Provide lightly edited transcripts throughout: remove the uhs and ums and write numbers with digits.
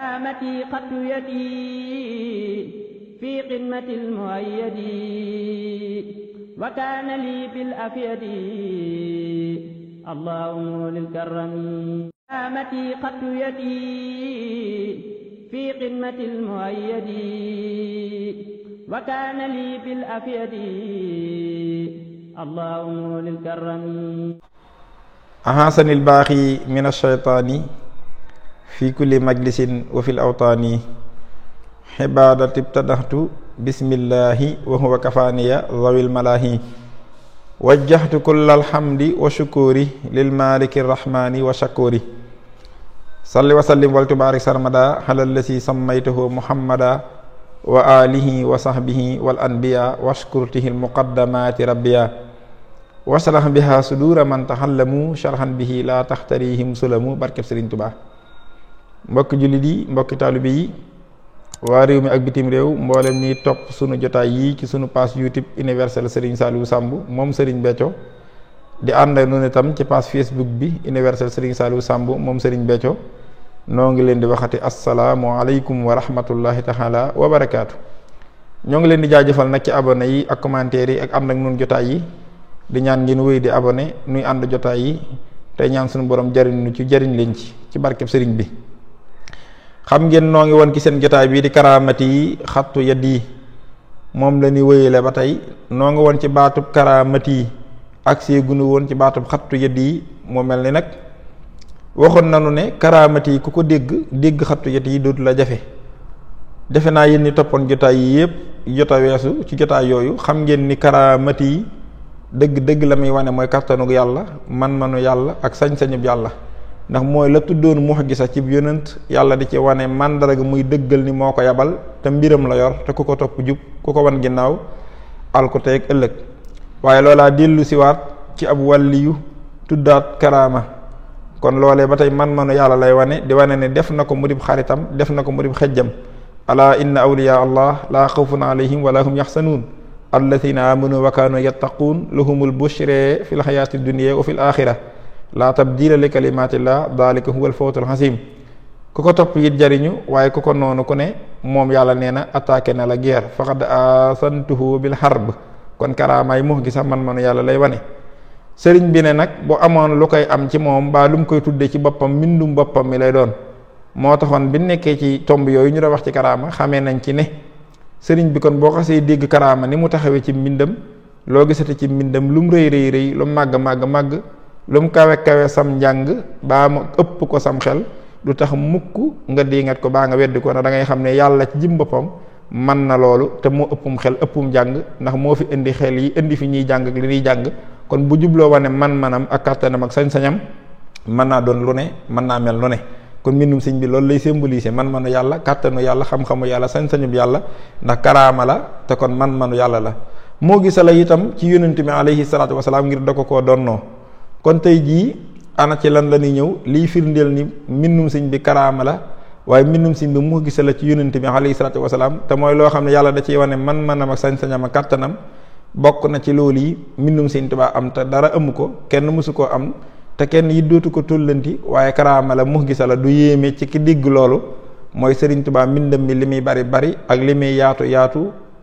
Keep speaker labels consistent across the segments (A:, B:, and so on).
A: آمتي قد يدي في قمة المؤيد وكان لي بالأفيد اللهم للكرم آمتي قد يدي في قمة المؤيد وكان لي بالأفيد اللهم للكرم
B: أحسن الباقي من الشيطان في كل مجلس وفي الأوطان عبادة ابتدأت بسم الله وهو كفاني ذوي الملاهي وجهت كل الحمد والشكر للمالك الرحمن وشكوري صل وسلم وتبارك سرمدا على الذي سميته محمدا وآله وصحبه والأنبياء واشكرته المقدمات ربيا وصلح بها صدور من تحلموا شرحا به لا تختريهم سلموا barkeb Sëriñ Tuubaa mbokk jullit yi mbokki taalibe yi waa réew mi ak bitim réew mboolem ñi topp sunu jotaay yi ci sunu page YouTube universel Serigne Saliou Samb moom Serigne Béthio di ànd ak noonu itam ci page Facebook bi universel Serigne Saliou Samb moom Serigne Béthio noo ngi leen di waxati asalaamualeykum wa rahmatullahi taala wa barakaatu. ñoo ngi leen di jaajëfal nag ci abonné yi ak commentaire yi ak ànd ak noonu jotaay yi di ñaan ngeen wéy di abonné nuy ànd jotaay yi tey ñaan sunu borom jariñ nu ci jariñ leen ci barkeb Serigne bi. xam ngeen noo ngi woon ci seen jotaay bii di karaamati yi xattu yad yi moom la ñuy wéyale ba tey noo ngi woon ci baatub karaamati yi ak see gunu woon ci baatub xattu yad yi moo mel ni nag waxoon nanu ne karaamati yi ku ko dégg xattu yad yi dootu la jafe defe naa yéen ñi toppoon jotaay yi yëpp jota weesu ci jotaay yooyu xam ngeen ni karaamati yi dëgg la muy wane mooy kàttanug yàlla man-manu yàlla ak sañ-sañub yàlla ndax mooy la tuddoon mu'jiza ci yonent yàlla di ci wane màndarga muy dëggal ni moo ko yabal te mbiram la yor te ku ko topp jub ku ko wan ginnaaw al ko teeg ëllëg waaye loolaa dellu siwaat ci ab wàlliyu tuddaat karaama kon loolee ba tey man-manu yàlla lay wane di wane ne def na ko mudib xaritam def na ko mudib xejjam ala inna awliya allah laa xawfun alayhim wala hum yaxsanuun alladina amanu wa kaanu yattaquun lahumul bushra fil xayaati dunya wa fil axira laa tabdila li kalimatillah dalika huwa alfawzul xasim ku ko topp it jariñu waaye ku ko noonu ku ne moom yàlla nee na attaqué na la guerre faqad asantuhu bil harb kon karaamaay mu gi sax man-manu yàlla lay wane sëriñ bi ne nag bu amoon lu koy am ci moom baa lu mu koy tudde ci boppam mbindum boppam mi lay doon moo taxoon bi nekkee ci tomb yooyu ñu doon wax ci karaama xamee nañ ci ne sëriñ bi kon boo xasee dégg karaama ni mu taxawee ci mbindam loo gisati ci mbindam lu mu rëy lu màgg lu mu kawe sam njàng baa mu ëpp ko sam xel du tax mukk nga diingat ko baa nga weddi ko na da ngay xam ne yàlla ci jëm boppam man na loolu te moo ëppum xel ëppum njàng ndax moo fi indi xel yi indi fi ñuy jàng ak li ñuy jàng kon bu jubloo wane man-manam ak kàttanam ak sañ-sañam mën naa doon lu ne mën naa mel lu ne kon mbindum sëñ bi loolu lay symboliser man-manu yàlla kàttanu yàlla xam-xamu yàlla sañ-sañub yàlla ndax karaama la te kon man-manu yàlla la moo gisa la itam ci yonent bi alayhi salaatu wasalaam ngir da ko donnoo kon tey jii ana ci lan la ñuy ñëw liy firndeel ni mbindum sëñ bi karaama la waaye mbindum sëñ bi mu gisa la ci yonent bi alayhi salaatu wasalaam te mooy loo xam ne yàlla da ciy wane man-manam ak sañ-sañam ak kàttanam bokk na ci loolu yi mbindum sëñ Tuubaa am te dara amu ko kenn mësu koo am te kenn yi dootu ko tóllanti waaye karaama la mu gisa la du yéeme ci ki digg loolu mooy Sëriñ Tuubaa mbindam mi li muy bari ak li muy yaatu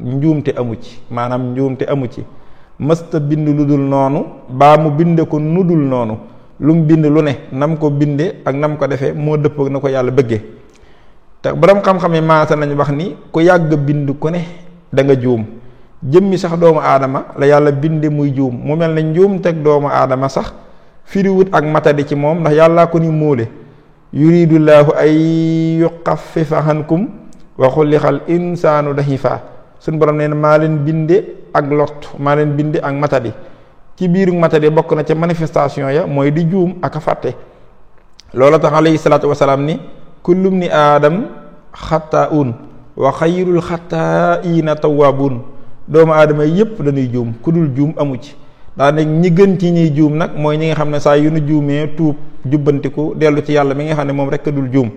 B: njuumte amu ci maanaam njuumte amu ci mësta bind lu dul noonu baa mu binde ko nu dul noonu lu mu bind lu ne nam ko binde ak nam ko defee moo dëppoo na ko yàlla bëggee te borom xam-xam yi maasa nañu wax ni ku yàgg bind ku ne da nga juum jëmmi sax doomu aadama la yàlla binde muy juum mu mel ne njuum teg doomu aadama sax firiwut ak matadi ci moom ndax yàllaa ko ni móole yuridullahu ay yuxaffifa ankum wa xulixal insaanu daxifa suñu borom nee na maa leen binde ak lot maa leen binde ak matadi ci biiru matadi bokk na ca manifestation ya mooy di juum ak a fàtte loola tax alayhi salaatu wasalaam ni kullum ni aadam xattaa'un wa xayrul xattaa'iina tawwaabuun doomu aadama yépp dañuy juum ku dul juum amu ci daa nekk ñi gën ci ñuy juum nag mooy ñi nga xam ne saa yu nu juumee tuub jubbantiku dellu ci yàlla mi nga xam ne moom rekk dul juum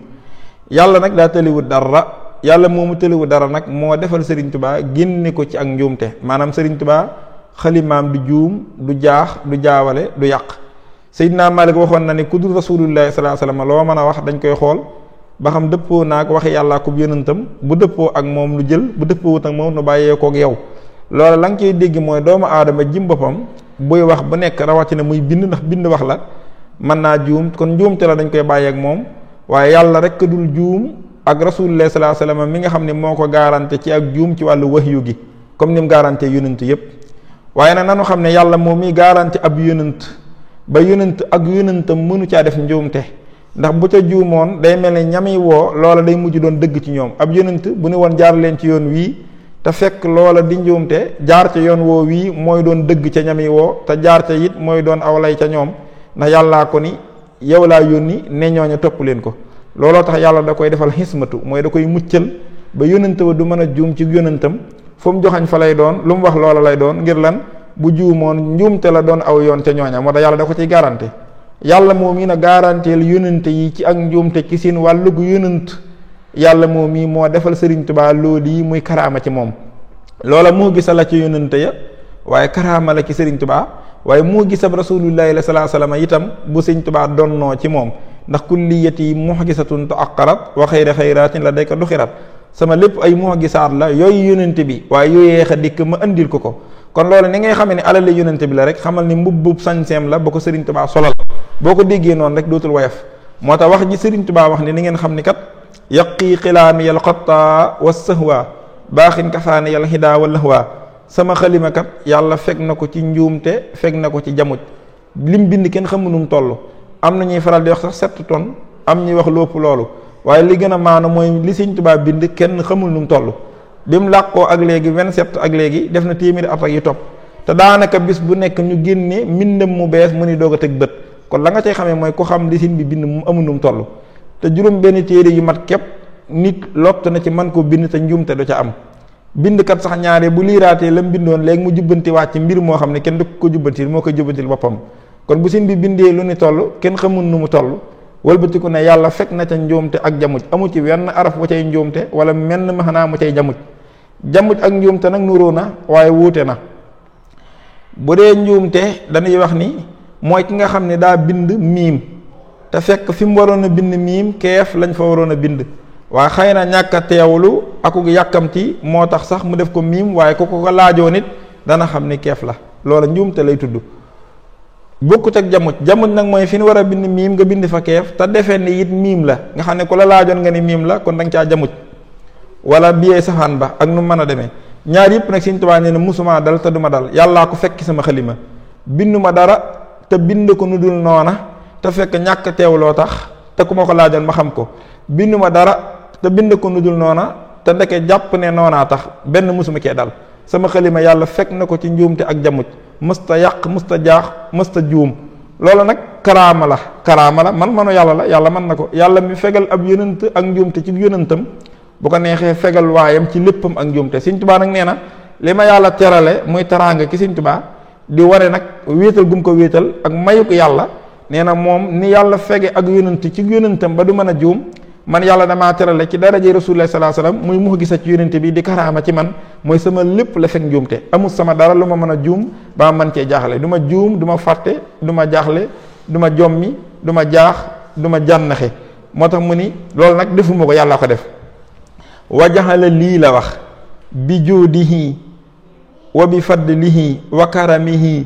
B: yàlla nag daa tëliwut dara yàlla moomu tëliwut dara nag moo defal Serigne Touba génne ko ci ak njuumte maanaam Serigne Touba xalimaam du juum du jaax du jaawale du yàq Seydina Malik waxoon na ni ku dul rasulullahi sallallahu alayhi wasallam loo mën a wax dañ koy xool ba xam dëppoo naag waxi yàllaa ko yonentam. Bu dëppoo ak moom lu jël, bu dëppoowut ak moom nu bàyyee koog yow. loola la nga koy dégg mooy doomu aadama jim boppam buy wax bu nekk rawatina muy bind, ndax bind wax la mën naa juum, kon njuumte la dañ koy bàyyee ak moom. waaye yàlla rek dul juum ak rasulullah sallallahu alayhi wasallam mi nga xam ne moo ko garanté ci ak juum ci wàllu wahyu gi comme ni mu garanté yonent yépp. waaye nag nanu xam ne yàlla moom mi garanté ab yonent ba yonent ak yonentam mënu caa def njuumte, ndax bu ca juumoon day mel ne ñami woo loola day mujj doon dëgg ci ñoom. ab yonent bu ne woon jaar leen ci yoon wii te fekk loola di njuumte, jaar ca yoon woo wii mooy doon dëgg ca ñami woo, te jaar ca it mooy doon aw lay ca ñoom, ndax yàllaa ko ni yow laa yónni ne ñooña topp leen ko. looloo tax yàlla da koy defal xismatu, mooy da koy muccal ba yonent ba du mën a juum ci yonentam. fu mu joxañ fa lay doon, lu mu wax loola lay doon, ngir lan bu juumoon njuumte la doon aw yoon ca ñooña. moo tax yàlla da ko ciy garanté. yàlla moom mii na garanteel yonente yi ci ak njuumte ci seen wàllug yonent. yàlla moom mii moo defal Sëriñ Tuubaa loolu yi muy karaama ci moom. loola moo gisa la ci yonente ya waaye karaama la ci Sëriñ Tuubaa, waaye moo gisab rasulullahi la salaa sallam itam bu Sëriñ Tuubaa donnoo ci moom. ndax kulliyati muhgisatun ta'aqqarat wa xayra xayraatin la dayka duxirat. sama lépp ay muhgisaat la yooyu yonente bi, waaye yooyeex a dikk ma andil ko ko. kon loolu ni ngay xamee ne alali yonente bi la rek, xamal ni mbubbub sañseem la ba ko Sëriñ Tuubaa solal. boo ko déggee noonu rek dootul woyof. moo tax wax ji Sëriñ Tuubaa wax ni ngeen xam ni kat yaqi xilaami yal xatta wa sahwa baaxin kafaani yal xidaa wa lahwa. sama xalima kat yàlla fekk na ko ci njuumte, fekk na ko ci jamuj. lim bind kenn xamunum toll. am na ñuy faral di wax sax 7 tonnes, am ñuy wax lépp loolu, waaye li gën a maanu mooy li Sëriñ Tuubaa bind kenn xamul nu mu toll. bi mu làqoo ak léegi 27 ak léegi def na téeméeri at ak yu topp, te daanaka bis bu nekk ñu génne mbindam mu bees mu ni doog a teg bët. kon la nga cay xamee mooy ku xam li sëñ bi bind mu amul nu mu toll. te juróom benn téere yu mat képp nit lott na ci man ko bind te njuumte du ca am. bindkat sax ñaare bu liiraatee la mu bindoon léegi mu jubbanti wàcc mbir moo xam ne kenn du ko jubbantil, moo koy jubbantil boppam. kon bu sëñ bi bindee lu ni toll kenn xamul nu mu toll, wëlbatiku ne yàlla fekk na ca njuumte ak jamuj, amu ci wenn araf wa cay njuumte wala menn maxanaa mu cay jamuj. jamuj ak njuumte nag nuroo na waaye wuute na. bu dee njuumte dañuy wax ni mooy ki nga xam ne daa bind miim te fekk fi mu waroon a bind miim keef lañ fa waroon a bind, waaye xëy na ñàkk a teewlu akuk yàkkamti moo tax sax mu def ko miim, waaye ku ko laajoo nit dana xam ni keef la. loola njuumte lay tudd. bokkut ak jamuj nag mooy fi ñu war a bind miim nga bind fa keef te defee ni it miim la, nga xam ne ku la laajoon nga ni miim la kon da nga caa jamuj wala biyee safaan ba ak nu mën a demee. ñaar yëpp nag Sëriñ Tuubaa nee na musuma dal te duma dal. yàllaa ko fekk sama xalima binduma dara te bind ko nu dul noona te fekk ñàkk teewloo tax te ku ma ko laajoon ma xam ko. binduma dara te bind ko nu dul noona te ndeke jàpp ne noonaa tax benn musuma cee dal. sama xalima yàlla fekk na ko ci njuumte ak jamuj, mësta yàq mësta jaax mësta juum. loolu nag karaama la manu yàlla la, yàlla mën na ko. yàlla mi fegal ab yonent ak njuumte ci yonentam bu ko neexee fegal waayam ci léppam ak njuumte. Sëriñ Tuubaa nag nee na li ma yàlla terale muy teraanga ki Sëriñ Tuubaa di wane nag wéetal gum ko wéetal ak mayu ko yàlla. nee na moom ni yàlla fege ak yonent ci yonentam ba du mën a juum, man yàlla damaa terale ci daraje Rasulullah sallallahu alayhi wasallam muy mu gisa ci yonent bi di karaama ci man, mooy sama lépp la fekk njuumte. amul sama dara lu ma mën a juum ba ma mën cee jaaxle. du ma juum, du ma fàtte, du ma jaaxle, du ma jommi, du ma jaax, du ma jànnaxe. moo tax mu ni loolu nag defuma ko, yàlla ko def. wajaxala lii la wax bi juudihi wa bi fadlihi wa karamihi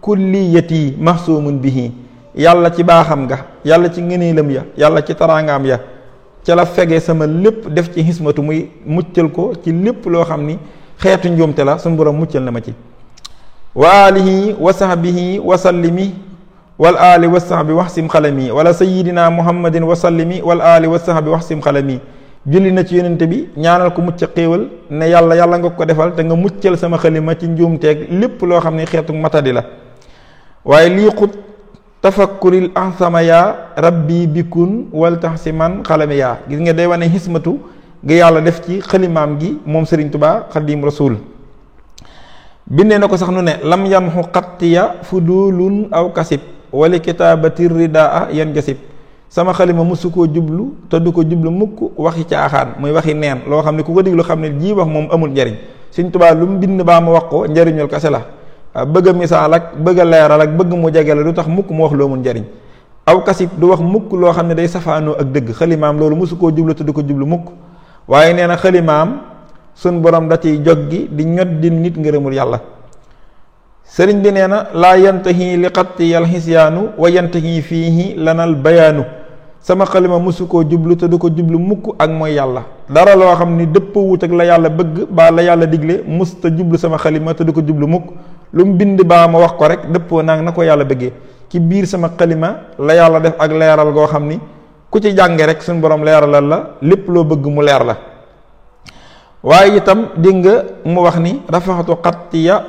B: kulliyati mahsumun bihi. yàlla ci baaxam nga, yàlla ci ngëneelam ya, yàlla ci taraangaam ya ca la fege sama lépp def ci xismatu muy muccal ko ci lépp loo xam ni xeetu njuumte la suñu borom muccal na ma ci. wa alihi wa sahbihi wa sallimi wal ali wa sahbi wax sim xalami wala sayidina muhammadin wa sallimi wal ali wa sahbi wax sim xalami. julli na ci yonente bi ñaanal ko mucc xéewal ne yàlla nga ko defal te nga muccal sama xalima ci njuumteeg lépp loo xam ne xeetu matadi la. waaye lii xut tafakkuril ansama yaa rabbi bikun wal tax si man xalami yaa. gis nga day wane xismatu gi yàlla def ci xalimaam gi moom Sëriñ Tuubaa Xaadimu Rasuul. bindee na ko sax nu ne lam yanxu xattiya fudulun aw kasib wali kitaabati ridaa yan jasib. sama xalima musu koo jublu te du ko jublu mukk waxi caaxaan muy waxi neen loo xam ne ku ko déglu xam ne jii wax moom amul njariñ. Sëriñ Tuubaa lu mu bind baa ma wax ko njariñul kase la. bëgg a misaal ak bëgg a leeral ak bëgg mu jege la du tax mukk mu wax loo mun njariñ. aw kasib du wax mukk loo xam ne day safaanoo ak dëgg. xalimaam loolu mosu koo jublu te du ko jublu mukk. waaye nee na xalimaam sun borom da ciy jog gi di ñot di nit ngërëmul yàlla. sëriñ bi nee na laa yantahi li xatti yal xisyaanu wa yantahi fiihi lanal bayaanu. sama xalima mosu koo jublu te du ko jublu mukk ak mooy yàlla. dara loo xam ni dëpp wut ak la yàlla bëgg baa la yàlla digle mus te jublu sama xalima te du ko jublu mukk. lu mu bind baa ma wax ko rek dëppoo naag na ko yàlla bëggee. ci biir sama xalima la yàlla def ak leeral goo xam ni ku ci jànge rek suñu borom leeralal la lépp loo bëgg mu leer la. waaye itam dégg nga mu wax ni rafaxatu xattiya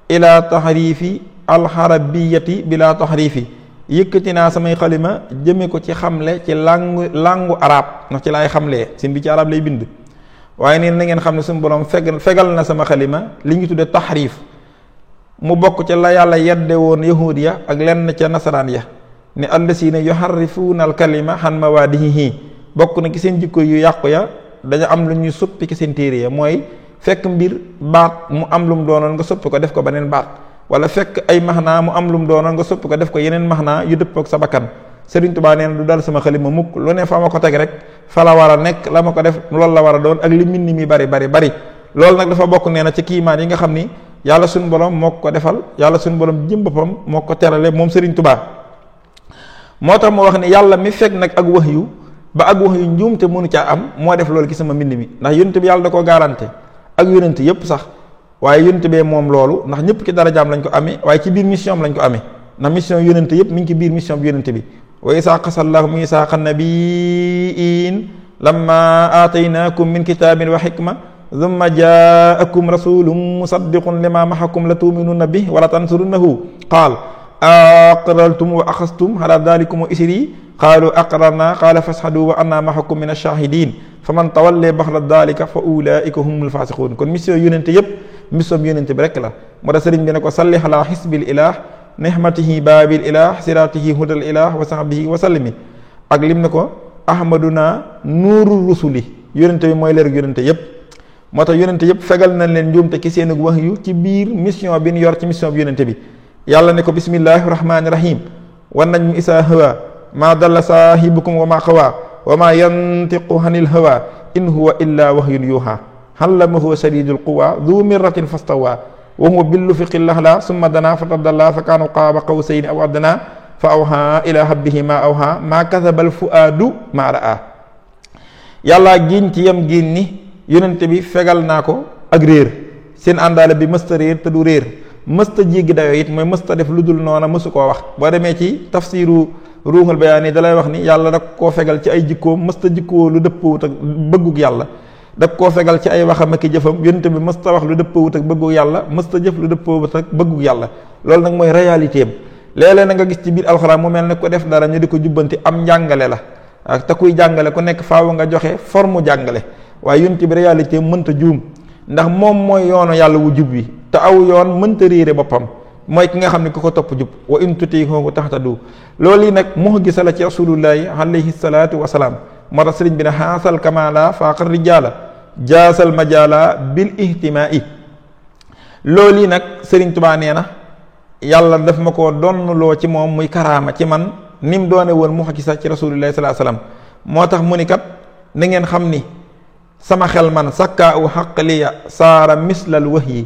B: ila taxriifi alxarabiyati bila taxriifi. yëkkati naa samay xalima jëme ko ci xamle ci langu arab ndax ci laay xamlee sin bi ci arab lay bind. waaye neen na ngeen xam ne suñu borom fegal na sama xalima li ñu tudde taxriif mu bokk ca la yàlla yedde woon yahuud ya ak lenn ca nasaraan ya ne allasiina yuharrifuuna al kalima xan mawaadihi. bokk na ci seen jikko yu yàqu ya dañu am lu ñuy soppi ci seen téere ya mooy fekk mbir baat mu am lu mu doonoon nga soppi ko def ko beneen baat. wala fekk ay maxnaa mu am lu mu doonoon nga soppi ko def ko yeneen maxnaa yu dëppoo ak sa bakkan. Sëriñ Tuubaa nee na du dal sama xalima mukk. lu ne fa ma ko teg rek fa la war a nekk la ma ko def loolu la war a doon ak li mbind mi bari. loolu nag dafa bokk nee na ci kiimaan yi nga xam ni yàlla suñu borom moo ko defal yàlla suñu borom jëm boppam moo ko terale moom Sëriñ Tuubaa. moo tax mu wax ni yàlla mi fekk nag ak wahyu ba ak wahyu njuumte mënu caa am moo def loolu ci sama mbind mi ndax yonent bi yàlla da koo garanté ak yonent yépp sax. waaye yonent bee moom loolu ndax ñëpp ci darajaam lañ ko amee waaye ci biir mission am lañ ko amee ndax mission yonent yëpp mi ngi ci biir mission bi yonent bi. wa isaa qasallahu misaaqa nabiin lamma aataynaakum min kitaabin wa xikma thumma jaakum rasulun musaddiqun lima maxakum la tuuminunna bi wala tansurunnahu qaal aqrartum wa axastum ala dalikum wa isri qaalu aqrarna qaala fashhadu wa anna maxakum min ash-shahidin faman tawallee baxda dalika fa ulaika humul fasiqun. kon mission yonent yëpp mission yonent bi rek la. moo tax sëriñ bi ne ko salli ala xisbil ilah nihmatihi baabil ilah siratihi hudal ilah wa sahbihi wa sallimi. ak lim ne ko ahmaduna nuuru rusuli yonent bi mooy leer yonent yëpp. moo tax yonent yëpp fegal nañ leen njuumte ci seen wahyu ci biir mission bi ñu yor ci mission bi yonent bi. yàlla ne ko bismillahi rahmaani rahim wan najmi isaa hawa maa dalla saahibukum wa maa xawaa wa maa yantiqu anil hawa in huwa illa wahyun yuuhaa allamahu shadiidul quwaa duu mirratin fastawaa wa huwa bil-ufuqil a'laa summa danaa fatadallaa fa kaana qaaba qawsayni aw adnaa fa awhaa ilaa abdihi maa awhaa maa kazabal fuaadu maa ra'aa. yàlla giñ ci yam giñ ni yonent bi fegal naa ko ak réer seen àndaale bi mësta réer te du réer mësta jéggi dayoo it mooy mësta def lu dul noona mësu koo wax. boo demee ci tafsiru ruuxul bayaan yi dalay wax ni yàlla da koo fegal ci ay jikkoom mësta jikkoo lu dëppawut ak bëggug yàlla. da koo fegal ci ay waxam ak i jëfam yonent bi mësta wax lu dëppawut ak bëggug yàlla mësta jëf lu dëppawut ak bëggug yàlla. loolu nag mooy réalité am. léeg-léeg na nga gis ci biir alxuraan mu mel ne ko def dara ñu di ko jubbanti am njàngale la ak te kuy jàngale ku nekk faaw nga joxe forme jàngale waaye yonent bi réalité mënta juum ndax moom mooy yoonu yàlla wu jub wi te aw yoon mënta réere boppam mooy ki nga xam ne ku ko topp jub wa in tutiihu tahtadu. loolu yi nag moo gisa la ci rasulullahi alayhi salaatu wasalaam. moo tax sëriñ bi ne xaasal kamala faaqar rijaala jaasal majaala bil ihtimaa'i. loolu yi nag sëriñ Tuubaa nee na yàlla daf ma ko donnloo ci moom muy karaama ci man ni mu doone woon mu gisa ci rasulullahi salaa salaam. moo tax mu ni kat na ngeen xam ni sama xel man sakkaa u xaqliya saara mislal wahyi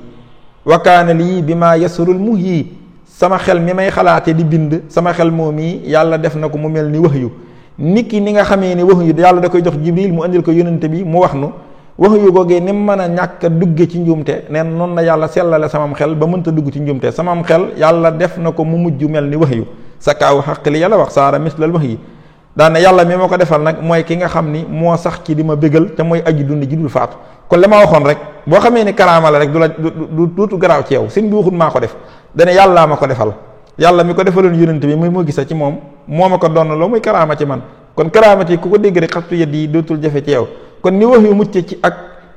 B: wa kaana lii bi maa yasrul muhyi. sama xel mi may xalaate di bind sama xel moom yi yàlla def na ko mu mel ni wahyu nit ki ni nga xamee ni wahyu yàlla da koy jox jibril mu andil ko yonente bi mu wax nu wahyu googee ni mu mën a ñàkk a dugge ci njuumte neen noonu la yàlla sellale samam xel ba mënta dugg ci njuumte samam xel yàlla def na ko mu mujj mel ni wahyu sakkaa u xaqliya la wax saara mislal wahyi. daane yàlla mi ma ko defal nag mooy ki nga xam ni moo sax ci di ma bégal te mooy aji dund ji dul faatu. kon li ma waxoon rek boo xamee ni karaama la rek du tuutu garaaw ci yow sin bi waxut maa ko def dane yàllaa ma ko defal yàlla mi ko defaloon yonent bi muy moo gisa ci moom moo ma ko doon loo muy karaama ci man. kon karaamati ku ko dégg rek xattu yedd yi dootul jafe ci yow. kon ni wax yu mucce ci ak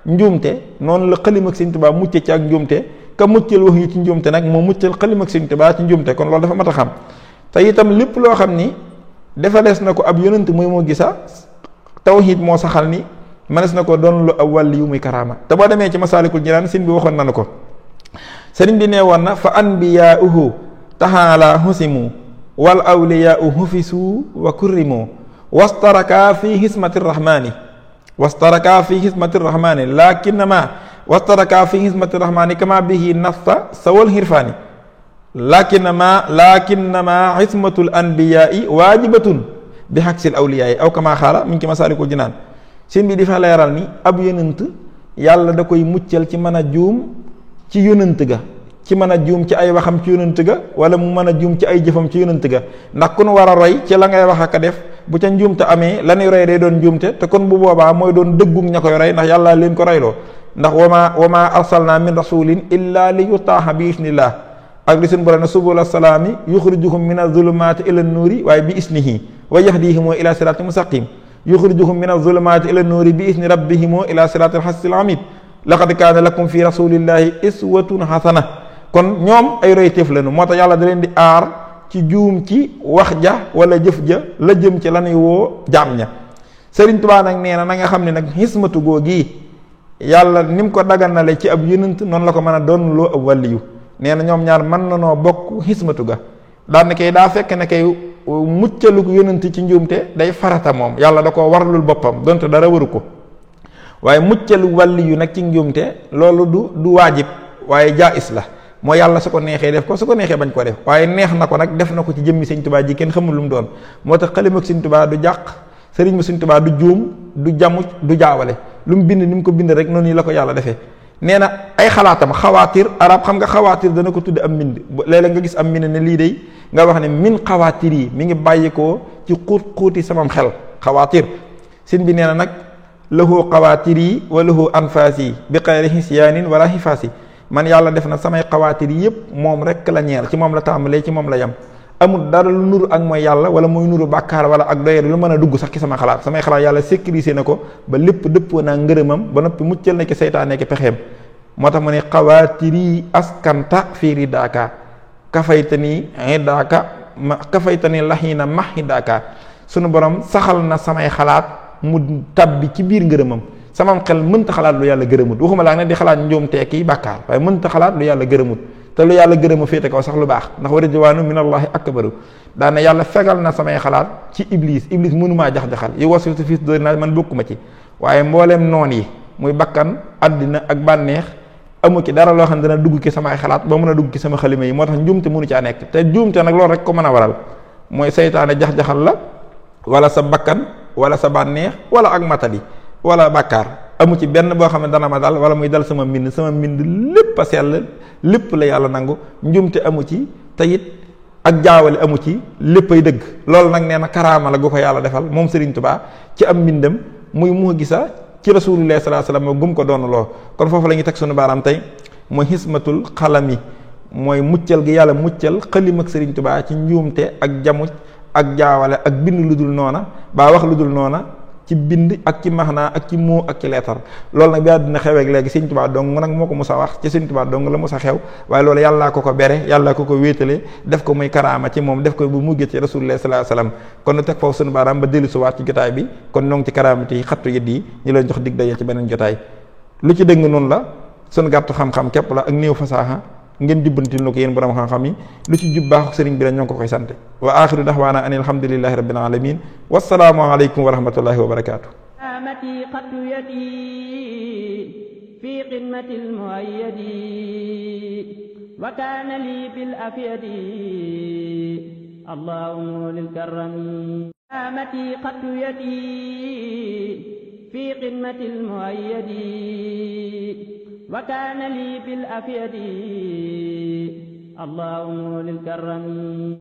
B: njuumte noonu la xalim ak Sëriñ Tuubaa mucce ci ak njuumte ka muccal wax yu ci njuumte nag moo muccal xalim ak Sëriñ Tuubaa ci njuumte kon loolu dafa mat a xam. te itam lépp loo xam ni dafa des na ko ab yonent muy moo gisa tawhid moo saxal ni manes na ko doon lu ab wàll yu muy karaama. te boo demee ci Masaalikul Jinaan sëriñ bi waxoon na ko sëriñ bi nee woon na fa anbiyaa'uhu taxaala husimu wal awliyaau hufisu wa kurrimu wastaraka fi hismati rahmani wastaraka fi hismati rahmani kama bihi nasta sawal hirfani lakinnama hismatul anbiyai waajibatun bi haksil awliyaai aw kama xaala mi ngi ci Masaalikul Jinaan seen bi di fa leeral ni ab yonent yàlla da koy muccal ci mën a juum ci yonent ga, ci mën a juum ci ay waxam ci yonent ga, wala mu mën a juum ci ay jëfam ci yonent ga, ndax ku nu war a roy ci la ngay wax ak a def bu ca njuumte amee la ñuy roy day doon njuumte te kon bu boobaa mooy doon dëggum ña koy roy ndax yàlla leen ko royloo ndax wama arsalna min rasulin illa li yutaaha bi isnillah ak li suñu borom ne subula salaami yuxrijuhum min azulumaati ila nuuri waaye bi isnihi wa yahdihim ila sirati mustaqim yuxrijuhum min azulumaati ila nuuri bi isni rabbihim ila sirati alxasil hamid laqad kaana lakum fi rasulillahi iswatun hasana kon ñoom ay royteef lañu moo tax yàlla da leen di aar ci juum ci wax ja wala jëf ja la jëm ci lanuy woo jaam ña. Sëriñ Tuubaa nag nee na nga xam ne nag xismatu googi yàlla ni mu ko daganale ci ab yonent noonu la ko mën a doon loo ab wàlliyu nee na ñoom ñaar mën na noo bokk xismatu ga daan na kay daa fekk ne kay muccaluk yonent ci njuumte day farata moom yàlla da ko warlul boppam donte dara waru ko waaye muccalu wàlliyu nag ci njuumte loolu du waajib waaye jaais la moo yàlla su ko neexee def ko su ko neexee bañ ko def waaye neex na ko nag def na ko ci jëmmi Sëñ Tuubaa ji kenn xamul lu mu doon moo tax xalima ak Sëñ Tuubaa du jàq sëriñ ma Sëñ Tuubaa du juum du jamuj du jaawale lu mu bind ni mu ko bind rek noonu la ko yàlla defee nee na ay xalaatam xawaatir arab xam nga xawaatir dana ko tudde am mbind léeg-léeg nga gis am mbind ne lii day nga wax ne min xawaatir yi mi ngi bàyyi ko ci xuuti samam xel xawaatir sin bi nee na nag lahu xawaatir yi wa lahu anfaas yi bi xayri hisyaanin wala hifaas yi man yàlla def na samay xawaatir yëpp moom rek la ñeel ci moom la tàmbalee ci moom la yem amul dara lu nuru ak mooy yàlla wala muy nuru bàkkaar wala ak doyar lu mën a dugg sax ci sama xalaat samay xalaat yàlla sécurisé na ko ba lépp dëppoo naa ngërëmam ba noppi muccal na ki seytaane ki pexeem moo tax mu ne xawaatiri askanta fii ridaaka kafaytani hidaaka ma kafaytani laxiina ma hidaaka sunu borom saxal na samay xalaat mu tabbi ci biir ngërëmam samam xel mënta xalaat lu yàlla gërëmut waxuma laa ne di xalaat njuumte kii bàkkaar waaye mënta xalaat lu yàlla gërëmut te lu yàlla gërëma féete kaw sax lu baax ndax wa ridwaanu minallahi akbaru daane yàlla fegal na samay xalaat ci iblis mënumaa jax-jaxal yi waswisu fii suduuri naas man bokkuma ci waaye mbooleem noon yi muy bakkan àddina ak bànneex amu ci dara loo xam ne dana dugg ci samay xalaat ba mën a dugg ci sama xalima yi moo tax njuumte mënu caa nekk te njuumte nag loolu rek ko mën a waral mooy seytaane jax-jaxal la wala sa bakkan wala sa bànneex wala ak matadi wala bàkkaar amu ci benn boo xam ne dana ma dal wala muy dal sama mbind lépp a sell lépp la yàlla nangu njumte amu ci te it ak jaawale amu ci léppay dëgg loolu nag nee na karaama la gu ko yàlla defal moom Sëriñ Tuubaa ci am mbindam muy mu gisa ci rasulullah sallallahu alayhi wasallam gum ko doon loo kon foofu la ñuy teg sunu baaraam tey mooy xismatul xalami mooy muccal gi yàlla muccal xalim ak Sëriñ Tuubaa ci njuumte ak jamuj ak jaawale ak bind lu dul noona baa wax lu dul noona ci bind ak ci maxnaa ak ci moo ak ci leetar loolu nag bi àddina xeweeg léegi Sëñ Tuubaa dong nag moo ko mos a wax ci Sëñ Tuubaa dong la mos a xew waaye loolu yàllaa ko bere yàllaa ko wéetale def ko muy karaama ci moom def ko bu mujjee ci rasulullah sallallahu alayhi wasallam kon nu teg foofu sunu baaraam ba dellu suwaat ci jotaay bi kon ñoo ngi ci karaamati xattu yët yi ñu leen jox dig daje ci beneen jotaay lu ci dëng noonu la sunu gàttu xam-xam képp la ak néew fasaaxa ngeen jubbantil na ko yéen borom xam-xam yi lu ci jub baaxu sëriñ bi la ñoo ngi ko koy sant wa axiru daxwaana an alhamdulillahi rabbil alamin wassalaamu aleykum wa rahmatullahi wa barakaatu
A: amati xattu yadi fi xidmati almuayyadi wa kaana li bil afyadi allahumma lil karami amati xattu yadi fi xidmati almuayyadi وكان لي بالأفيد اللهم للكرم